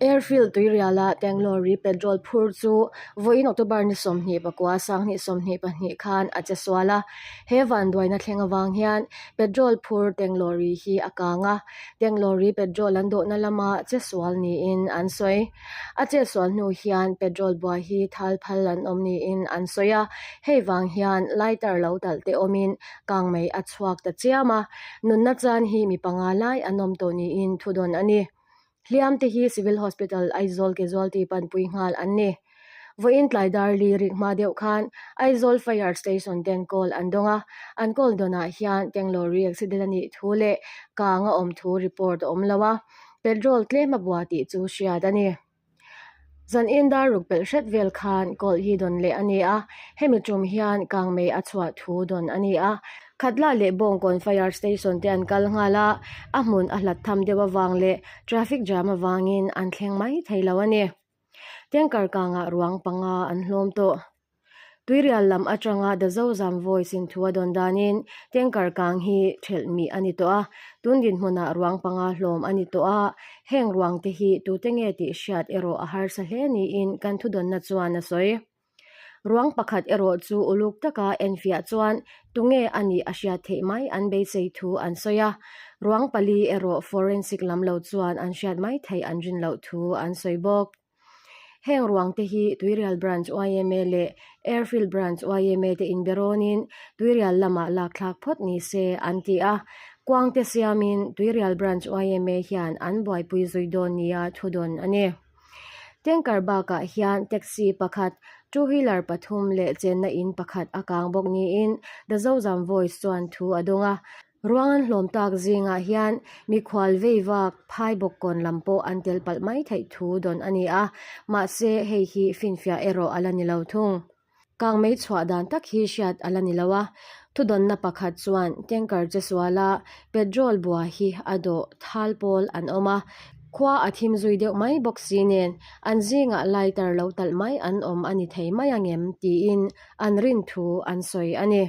Airfield tuiriala tank lorry petrol phur chu vawiin October ni 29 2022 khan a che sual a. He vanduaina thleng avang hian petrol phur tank lorry hi a kang a, tank lorry petrol an dawhna lama che sual niin an sawi. A che sual hnu hian petrol buai hi thal phal an awm niin an sawi a, hei vang hian lighter lo talh te awmin kangmei a chhuak ta chiam a, nunna chan hi mi panga lai an awm tawh niin thudawn a ni. Hliam te hi Civil Hospital, Aizawl Casualty panpui nghal an ni. Vawiin tlai dar li rik hma deuh khan Aizawl Fire Station ten call an dawng a, an call dawnah hian tank lorry accident a nih thu leh kang a awm thu report a awm lo a, petrol tlem a bua tih chu hriat a ni. Zan in dar ruk pelh hret vel khan call hi dawn leh a ni a, hemi tum hian kangmei a chhuah thu dawn a ni a. Khatla leh Bawngkawn Fire Station te an kal nghal a, a hmun a hlat tham deuh avang leh traffic jam avangin an thleng mai thei lo a ni. Tanker kangah ruang panga an hlawm tawh. Tuirial lam atanga The Zozam Voice in thu a dawn danin tanker kang hi thelh mih a ni tawh a, tun dinhmunah ruang panga hlawm a ni tawh a, heng ruang te hi tute nge tih hriat erawh a harsa hle niin kan thudawnna chuan a sawi. Ruang pakhat erawh chu uluk taka enfiah chuan tunge a nih a hriat theih mai an beisei thu an sawi a, ruang pali erawh forensic lam lo chuan an hriat mai theih an rin loh thu an sawi bawk. Heng ruang te hi Tuirial Branch yma leh Airfield Branch yma te inberawnin Tuirial lamah lak thlak phawt ni se an ti a, kuang te siamin Tuirial Branch yma hian an buaipui zui dawn nia thudawn a ni. Tanker bakah hian taxi pakhat, two wheeler pathum leh chenna in pakhat a kang bawk niin The Zozam Voice chuan thu a dawng a. Ruang an hlawm tak zingah hian mikhual vei vak phai bawkkawn lam pawh an tel palh mai theih thu dawn a ni a, mahse hei hi finfiah erawh a la ni lo thung. Kangmei chhuah dan tak hi hriat a la ni lo a, thudawnna pakhat chuan tanker che suala petrol bua hi a dawh thal pawl an awm a, khua a thim zui deuh mai bawk si nen an zingah lighter lo talh mai an awm a ni thei mai angem tiin an rin thu an sawi a ni.